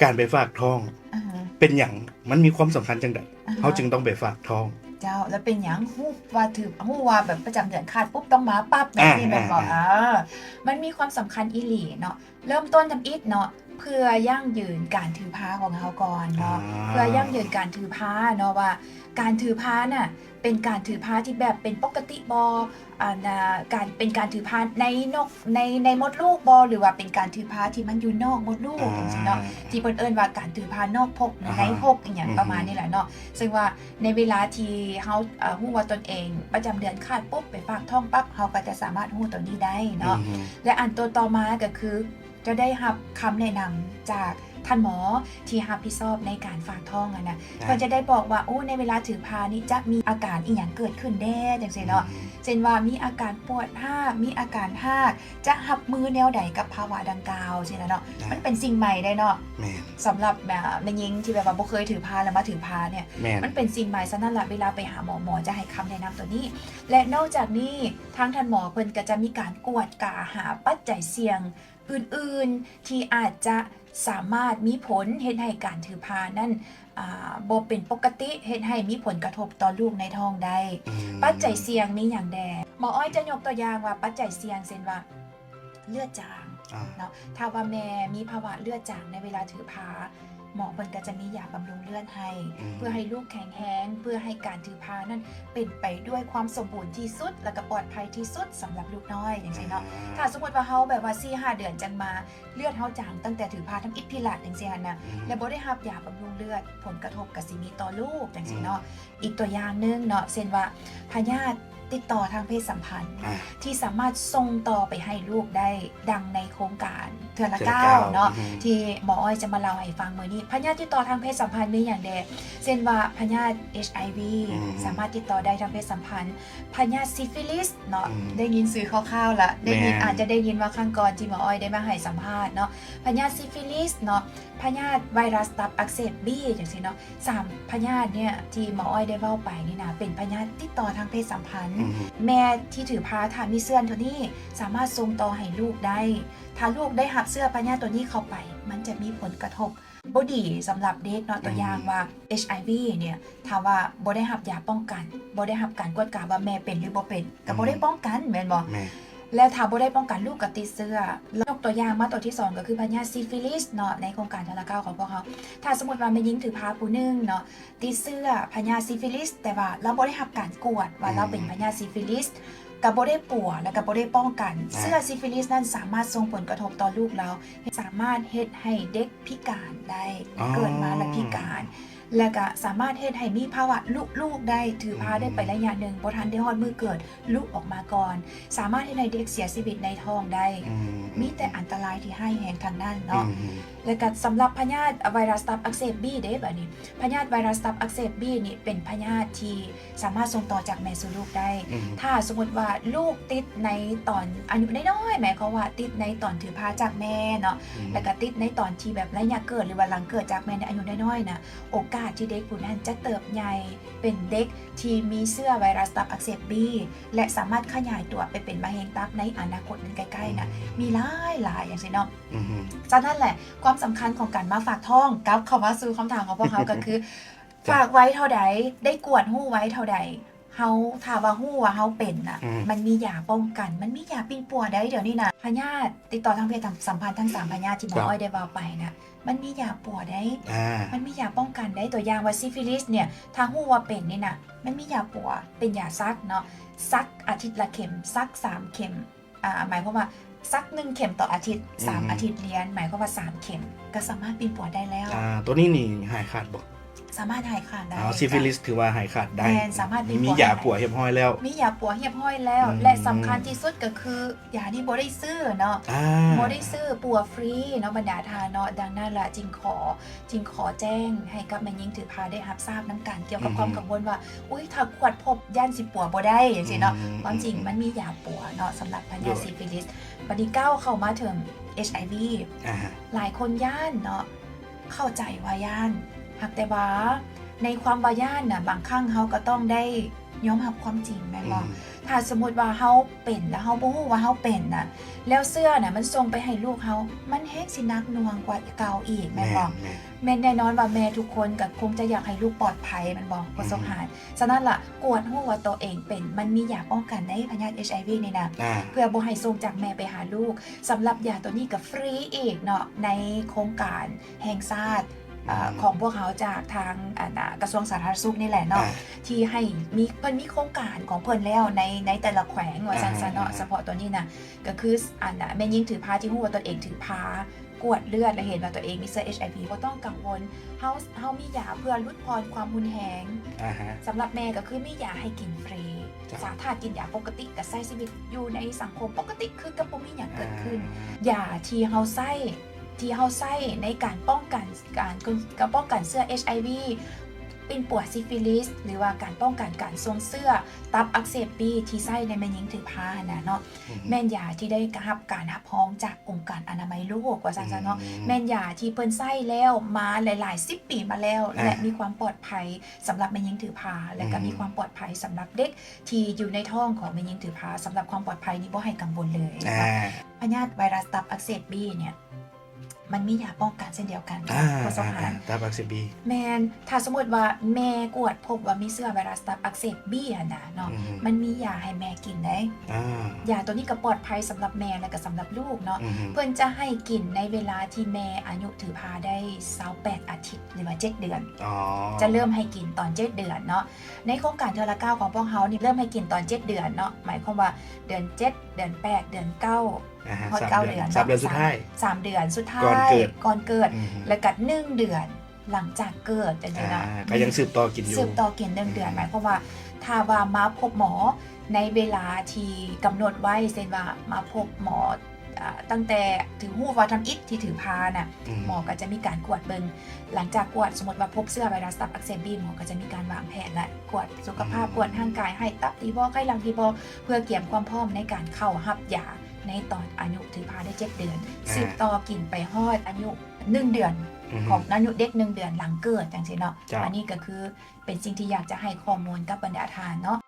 ການໄປຝາກທ້ອງ ອ່າຮະ ເປັນຫຍັງ? ມັນມີຄວາມສຳຄັນຈັ່ງໃດ? ອ່າຮະ ເຮົາຈຶ່ງຕ້ອງໄປຝາກທ້ອງ? ເຈົ້າ ແລ້ວເປັນຫຍັງຮູ້ວ່າຖືກ ຮູ້ວ່າແບບປະຈຳເດືອນຂາດປຸບຕ້ອງມາປັບແບບນີ້ ອ່າ ແມ່ນບໍ່? ອ່າ ເອີ ມັນມີຄວາມສຳຄັນອີ່ຫຼີເນາະ. ເລີ່ມຕົ້ນທຳອິດເນາະ ເພື່ອຢັ້ງຢືນການຖືພາຂອງເຮົາກ່ອນເນາະ ອ່າ ເພື່ອຢັ້ງຢືນການຖືພາເນາະ ວ່າການຖືພານະ ເປັນການຖືພາທີ່ແບບເປັນປົກກະຕິບໍ່? ອັນນາ ການ ເປັນການຖືພາໃນນົກ ໃນ ໃນມົດລູກບໍ່ ຫຼືວ່າເປັນການຖືພາທີ່ມັນຢູ່ນອກມົດລູກ ອ່າ ຈັ່ງຊີ້ເນາະ ທີ່ເພິ່ນເອີ້ນວ່າການຖືພານອກພົກ ອ່າ ໃນພົກ ອີ່ຫຍັງ ອ່າ ປະມານນີ້ແຫຼະເນາະ. ເຊິ່ງວ່າໃນເວລາທີ່ເຮົາ ເອີ ຮູ້ວ່າຕົນເອງປະຈຳເດືອນຂາດປຸບ ໄປຝາກທ້ອງປັບ ເຮົາກໍຈະສາມາດຮູ້ຕົວນີ້ໄດ້ເນາະ ອ່າ ແລະ ອັນໂຕຕໍ່ມາກໍຄື ຈະໄດ້ຮັບຄຳແນະນຳຈາກທ່ານໝໍທີ່ຮັບຜິດຊອບໃນການຝາກທ້ອງຫັ້ນນະ ອ່າ ເພິ່ນຈະໄດ້ບອກວ່າ ໂອ້ ໃນເວລາຖືພານີ້ຈະມີອາການອີ່ຫຍັງເກີດຂຶ້ນແດ່ ຈັ່ງຊີ້ເນາະ ອືມ ເຊັ່ນວ່າມີອາການປວດຮາກ ມີອາການຮາກ ຈະຮັບມືແນວໃດກັບພາວະດັ່ງກ່າວ ຊີ້ນະເນາະ ອ່າ ມັນເປັນສິ່ງໃໝ່ເດ້ເນາະ ແມ່ນ ສຳລັບ ແມ່ຍິງທີ່ແບບວ່າບໍ່ເຄີຍຖືພາແລ້ວມາຖືພາເນ່ຍ ແມ່ນ ມັນເປັນສິ່ງໃໝ່. ສະນັ້ນລະ ເວລາໄປຫາໝໍ ໝໍຈະໃຫ້ຄຳແນະນຳຕົວນີ້ ແລະ ນອກຈາກນີ້ ທາງທ່ານໝໍເພິ່ນກໍຈະມີການກວດກາຫາປັດໄຈສ່ຽງ ອື່ນໆ ທີ່ອາດຈະສາມາດມີຜົນເຮັດໃຫ້ການຖືພານັ້ນ ອ່າ ບໍ່ເປັນປົກກະຕິ ເຮັດໃຫ້ມີຜົນກະທົບຕໍ່ລູກໃນທ້ອງໄດ້. ອືມ ປັດໄຈສ່ຽງມີຫຍັງແດ່? ໝໍອ້ອຍຈະຍົກຕົວຢ່າງວ່າປັດໄຈສ່ຽງ ເຊັ່ນວ່າ ເລືອດຈາງ ອ່າ ເນາະ ຖ້າວ່າແມ່ມີພາວະເລືອດຈາງໃນເວລາຖືພາ ໝໍເພິ່ນກໍຈະມີຢາບຳລຸງເລືອດໃຫ້ ອືມ ເພື່ອໃຫ້ລູກແຂງແຮງ ເພື່ອໃຫ້ການຖືພານັ້ນເປັນໄປດ້ວຍຄວາມສົມບູນທີ່ສຸດ ແລະກໍປອດໄພທີ່ສຸດສຳລັບລູກນ້ອຍ ຈັ່ງຊີ້ເນາະ. ອ່າ ຖ້າສົມມຸດວ່າເຮົາແບບວ່າສີ່ຫ້າເດືອນຈັ່ງມາ ເລືອດເຮົາຈາງຕັ້ງແຕ່ຖືພາທຳອິດພີ້ລະ ຈັ່ງຊີ້ຫັ້ນນະ ອືມ ແລະບໍ່ໄດ້ຮັບຢາບຳລຸງເລືອດ ຜົນກະທົບກໍຊິມີຕໍ່ລູກ ຈັ່ງຊີ້ເນາະ. ອືມ ອີກຕົວຢ່າງໜຶ່ງເນາະ ເຊັ່ນວ່າພະຍາດ ຕິດຕໍ່ທາງເພດສຳພັນ ອ່າ ທີ່ສາມາດສົ່ງຕໍ່ໄປໃຫ້ລູກໄດ້ ດັ່ງໃນໂຄງການເທື່ອລະ ເທື່ອລະກ້າວ ກ້າວເນາະ ອືຮຶ ທີ່ໝໍອ້ອຍຈະມາເລົ່າໃຫ້ຟັງມື້ນີ້. ພະຍາດຕິດຕໍ່ທາງເພດສຳພັນມີຫຍັງແດ່? ເຊັ່ນວ່າພະຍາດ ເອັດໄອວີ ອືຮຶ ສາມາດຕິດຕໍ່ໄດ້ທາງເພດສຳພັນ, ພະຍາດຊີຟີລິສເນາະ ອືມ ໄດ້ຍິນຊື່ຄ່າວໆລະ ໄດ້ຍິນ ແມ່ນ ອາດຈະໄດ້ຍິນວ່າຄັ້ງກ່ອນທີ່ໝໍອ້ອຍໄດ້ມາໃຫ້ສຳພາດເນາະ ພະຍາດຊີຟີລິສເນາະ ພະຍາດໄວຣັສຕັບອັກເສບບີ ຈັ່ງຊີ້ເນາະ. ສາມພະຍາດເນີ້ຍທີ່ໝໍອ້ອຍໄດ້ເວົ້າໄປນີ້ນະ ເປັນພະຍາດຕິດຕໍ່ທາງເພດສຳພັນ. ອືຮຶ ແມ່ທີ່ຖືພາ ຖ້າມີເຊື້ອໂຕນີ້ ສາມາດສົ່ງຕໍ່ໃຫ້ລູກໄດ້. ຖ້າລູກໄດ້ຮັບເຊື້ອພະຍາດໂຕນີ້ເຂົ້າໄປ ມັນຈະມີຜົນກະທົບບໍ່ດີສຳລັບເດັກເນາະ. ຕົວຢ່າງ ອືມ ວ່າ ເອັດໄອວີ ເນີ້ຍ ຖ້າວ່າບໍ່ໄດ້ຮັບຢາປ້ອງກັນ ບໍ່ໄດ້ຮັບການກວດກາວ່າແມ່ເປັນຫຼືບໍ່ເປັນ ກໍບໍ່ໄດ້ ອືມ ປ້ອງກັນ ແມ່ນບໍ່? ແມ່ນ. ແລ້ວຖ້າບໍ່ໄດ້ປ້ອງກັນ ລູກກໍຕິດເຊື້ອ. ແລ້ວຍົກຕົວຢ່າງມາຕົວທີສອງ ກໍຄືພະຍາດຊີຟີລິສເນາະ ໃນໂຄງການເທື່ອລະກ້າວຂອງພວກເຮົາ. ຖ້າສົມມຸດວ່າແມ່ຍິງຖືພາຜູ້ໜຶ່ງເນາະ ຕິດເຊື້ອພະຍາດຊີຟີລິສ ແຕ່ວ່າລາວບໍ່ໄດ້ຮັບການກວດວ່າ ອືມ ລາວເປັນພະຍາດຊີຟີລິສ ກໍບໍ່ໄດ້ປົວ ແລ້ວກໍບໍ່ໄດ້ປ້ອງກັນ ອ່າ ເຊື້ອຊີຟີລິສນັ້ນສາມາດສົ່ງຜົນກະທົບຕໍ່ລູກລາວ ສາມາດເຮັດໃຫ້ເດັກພິການໄດ້ ອໍ ເກີດມາແລ້ວພິການ ແລ້ວກະສາມາດເຮັດໃຫ້ມີພາວະລຸລູກໄດ້ ຖືພາໄດ້ໄປໄລຍະໜຶ່ງ ອືມ ບໍ່ທັນໄດ້ຮອດມື້ເກີດ ລຸອອກມາກ່ອນ ສາມາດເຮັດໃຫ້ເດັກເສຍຊີວິດໃນທ້ອງໄດ້ ອືມ ມີແຕ່ອັນຕະລາຍທີ່ຮ້າຍແຮງທັງນັ້ນເນາະ ອືມ ແລ້ວກະສຳລັບພະຍາດໄວຣັສຕັບອັກເສບບີເດ້ ບາດນີ້ ພະຍາດໄວຣັສຕັບອັກເສບບີນີ້ເປັນພະຍາດທີ່ ສາມາດສົ່ງຕໍ່ຈາກແມ່ສູ່ລູກໄດ້ ອືມ ຖ້າສົມມຸດວ່າລູກຕິດໃນຕອນອາຍຸນ້ອຍໆ ໝາຍຄວາມວ່າຕິດໃນຕອນຖືພາຈາກແມ່ເນາະ ອືມ ແລ້ວກໍຕິດໃນຕອນທີ່ແບບໄລຍະເກີດ ຫຼືວ່າຫຼັງເກີດຈາກແມ່ໃນອາຍຸນ້ອຍໆນະ ໂອກາດທີ່ເດັກຜູ້ນັ້ນຈະເຕີບໃຫຍ່ເປັນເດັກທີ່ມີເຊື້ອໄວຣັສຕັບອັກເສບບີ ແລະ ສາມາດຂະຫຍາຍຕົວໄປເປັນມະເຮັງຕັບໃນອະນາຄົດອັນໃກ້ໆນະ ອືມ ມີຫຼາຍໆ ຈັ່ງຊີ້ເນາະ ອືມ ສະນັ້ນແຫຼະ ຄວາມສຳຄັນຂອງການມາຝາກທ້ອງ ກັບເຂົ້າມາສູ່ຄຳຖາມຂອງພວກເຮົາກໍຄື ເຈົ້າ ຝາກໄວເທົ່າໃດ ໄດ້ກວດຮູ້ໄວເທົ່າໃດ ເຮົາ ຖ້າວ່າຮູ້ວ່າເຮົາເປັນນະ ອືມ ມັນມີຢາປ້ອງກັນ ມັນມີຢາປິ່ນປົວໄດ້ ດຽວນີ້ນະ ພະຍາດຕິດຕໍ່ທາງເພດສຳພັນທັງສາມພະຍາດທີ່ໝໍ ເຈົ້າ ອ້ອຍໄດ້ເວົ້າໄປນະ ມັນມີຢາປົວໄດ້ ອ່າ ມັນມີຢາປ້ອງກັນໄດ້ ຕົວຢ່າງວ່າຊີຟີລິສເນີ້ຍ ຖ້າຮູ້ວ່າເປັນນີ້ນະ ມັນມີຢາປົວ ເປັນຢາສັກເນາະ ສັກອາທິດລະເຂັມ ສັກສາມເຂັມ ອ່າ ໝາຍຄວາມວ່າສັກໜຶ່ງເຂັມຕໍ່ອາທິດ ອືມ ສາມອາທິດລຽນ ໝາຍຄວາມວ່າສາມເຂັມ ກໍສາມາດປິ່ນປົວໄດ້ແລ້ວ ອ່າ ຕົວນີ້ນີ້ຫາຍຂາດບໍ່? ສາມາດຫາຍຂາດໄດ້ ອໍ ຊີຟີລິສຖືວ່າຫາຍຂາດໄດ້ ແມ່ນ ສາມາດ ມີຢາປົວຮຽບຮ້ອຍແລ້ວ ມີຢາປົວຮຽບຮ້ອຍແລ້ວ ອືມ ແລະ ສຳຄັນທີ່ສຸດກໍຄື ຢານີ້ບໍ່ໄດ້ຊື້ເນາະ ອ່າ ບໍ່ໄດ້ຊື້ ປົວຟຣີເນາະ ບັນດາທ່ານເນາະ ດັ່ງນັ້ນລະຈຶ່ງຂໍ ຈຶ່ງຂໍແຈ້ງໃຫ້ກັບແມ່ຍິງຖືພາໄດ້ຮັບຊາບນຳກັນ ກ່ຽວກັບ ອືມ ຄວາມກັງວົນວ່າ ອຸ້ຍ ຖ້າກວດພົບຢ້ານຊິປົວບໍ່ໄດ້ ຈັ່ງຊີ້ເນາະ ອືມ ຄວາມຈິງ ອືມ ມັນມີຢາປົວເນາະ ສຳລັບພະຍາດ ໂດຍ ຊີຟີລິສ ບັດນີ້ກ້າວເຂົ້າມາເຖິງ ເອັດໄອວີ ອ່າ ຫຼາຍຄົນຢ້ານເນາະ ເຂົ້າໃຈວ່າຢ້ານ ຫາກແຕ່ວ່າໃນຄວາມວ່າຢ້ານນະ ບາງຄັ້ງເຮົາກໍຕ້ອງໄດ້ຍອມຮັບຄວາມຈິງ ແມ່ນບໍ່? ອືມ ຖ້າສົມມຸດວ່າເຮົາເປັນ ແລ້ວເຮົາບໍ່ຮູ້ວ່າເຮົາເປັນນະ ແລ້ວເຊື້ອນະມັນສົ່ງໄປໃຫ້ລູກເຮົາ ມັນແຮງຊິໜັກໜ່ວງກວ່າເກົ່າອີກ ແມ່ນບໍ່? ແມ່ນ ແມ່ນ ແມ່ນແນ່ນອນວ່າແມ່ທຸກຄົນກໍຄົງຈະຢາກໃຫ້ລູກປອດໄພ ແມ່ນບໍ່? ປະສົບຫານ. ສະນັ້ນລະ ກວດຮູ້ວ່າໂຕເອງເປັນ ມັນມີຢາປ້ອງກັນໃນພະຍາດ ເອັດໄອວີ ນີ້ນະ ເພື່ອບໍ່ໃຫ້ສົ່ງຈາກແມ່ໄປຫາລູກ. ສຳລັບຢາໂຕນີ້ກໍຟຣີອີກເນາະ ໃນໂຄງການແຫ່ງຊາດ ອາ ຂອງພວກເຮົາຈາກທາງ ອັນ ອາ ກະຊວງສາທາລະນະສຸກນີ້ແຫຼະເນາະ ທີ່ໃຫ້ມີ ເພິ່ນມີໂຄງການຂອງເພິ່ນແລ້ວໃນ ໃນແຕ່ລະແຂວງວ່າຊັ້ນຊະເນາະ. ສະເພາະໂຕນີ້ນະ ກໍຄື ອັນ ອາ ແມ່ຍິງຖືພາທີ່ຮູ້ວ່າຕົນເອງຖືພາ ກວດເລືອດ ແລະ ເຫັນວ່າຕົນເອງມີເຊື້ອ ເອັດໄອວີ ບໍ່ຕ້ອງກັງວົນ. ເຮົາ ເຮົາມີຢາເພື່ອຫຼຸດຜ່ອນຄວາມຮຸນແຮງ. ສຳລັບແມ່ກໍຄືມີຢາໃຫ້ກິນຟຣີ ສາ ຖ້າກິນຢາປົກກະຕິກໍໃຊ້ຊີວິດຢູ່ໃນສັງຄົມປົກກະຕິ ຄືກັບບໍ່ມີຫຍັງເກີດຂຶ້ນ. ຢາທີ່ເຮົາໃຊ້ ທີ່ເຮົາໃຊ້ໃນການປ້ອງກັນ ການ ການປ້ອງກັນເຊື້ອ ເອັດໄອວີ ປິ່ນປົວ ຊີຟີລິສ ຫຼືວ່າການປ້ອງກັນການສົ່ງເຊື້ອຕັບອັກເສບບີ ທີ່ໃຊ້ໃນແມ່ຍິງຖືພາຫັ້ນນະເນາະ ແມ່ນຢາທີ່ໄດ້ຮັບການຮັບຮອງຈາກອົງການອະນາໄມໂລກວ່າຊັ້ນຊະເນາະ. ແມ່ນຢາທີ່ເພິ່ນໃຊ້ແລ້ວມາຫຼາຍໆສິບປີມາແລ້ວ ແລະ ມີຄວາມປອດໄພສຳລັບແມ່ຍິງຖືພາ ແລະ ກໍມີຄວາມປອດໄພສຳລັບເດັກທີ່ຢູ່ໃນທ້ອງຂອງແມ່ຍິງຖືພາ. ສຳລັບຄວາມປອດໄພນີ້ບໍ່ໃຫ້ກັງວົນເລີຍ. ພະຍາດໄວຣັສຕັບອັກເສບບີນີ້ ມັນມີຢາປ້ອງກັນເຊັ່ນດຽວກັນ ປະສົບຫານ ຕັບອັກເສບບີ. ແມ່ນ ຖ້າສົມມຸດວ່າແມ່ກວດພົບວ່າມີເຊື້ອໄວຣັສຕັບອັກເສບບີຫັ້ນນະເນາະ ມັນມີຢາໃຫ້ແມ່ກິນໄດ໋. ຢາໂຕນີ້ກໍປອດໄພສຳລັບແມ່ ແລະ ກໍສຳລັບລູກເນາະ. ເພິ່ນຈະໃຫ້ກິນໃນເວລາທີ່ແມ່ອາຍຸຖືພາໄດ້ຊາວແປດອາທິດ ຫຼືວ່າເຈັດເດືອນ ຈະເລີ່ມໃຫ້ກິນຕອນເຈັດເດືອນເນາະ. ໃນໂຄງການເທື່ອລະກ້າວຂອງພວກເຮົານີ້ ເລີ່ມໃຫ້ກິນຕອນເຈັດເດືອນເນາະ ໝາຍຄວາມວ່າເດືອນເຈັດ ເດືອນແປດ ເດືອນເກົ້າ ຮອດເກົ້າເດືອນ ສາມເດືອນສຸດທ້າຍ ສາມເດືອນສຸດທ້າຍ ກ່ອນເກີດ ກ່ອນເກີດ ແລ້ວກໍໜຶ່ງເດືອນຫຼັງຈາກເກີດ ຈັ່ງຊີ້ນະ ກໍຍັງສືບຕໍ່ກິນຢູ່ ສືບຕໍ່ກິນໜຶ່ງເດືອນ. ໝາຍຄວາມວ່າ ຖ້າວ່າມາພົບໝໍໃນເວລາທີ່ກຳນົດໄວ້ ເຊັ່ນວ່າມາພົບໝໍ ອາ ຕັ້ງແຕ່ຖື ຮູ້ວ່າທຳອິດທີ່ຖືພານະ ໝໍກໍຈະມີການກວດເບິ່ງ. ຫຼັງຈາກກວດ ສົມມຸດວ່າພົບເຊື້ອໄວຣັສຕັບອັກເສບບີ ໝໍກໍຈະມີການວາງແຜນ ແລະ ກວດສຸຂະພາບ ກວດຮ່າງກາຍ ໃຫ້ຕັບດີບໍ່ ໄຂ້ຫຼັງດີບໍ່ ເພື່ອກຽມຄວາມພ້ອມໃນການເຂົ້າຮັບຢາໃນຕອນອາຍຸຖືພາໄດ້ເຈັດເດືອນ ສືບຕໍ່ກິນໄປຮອດອາຍຸໜຶ່ງເດືອນ ຂອງອາຍຸເດັກໜຶ່ງເດືອນຫຼັງເກີດ ຈັ່ງຊີ້ເນາະ. ອັນນີ້ກໍຄືເປັນສິ່ງທີ່ຢາກຈະໃຫ້ຂໍ້ມູນກັບບັນດາທ່ານເນາະ.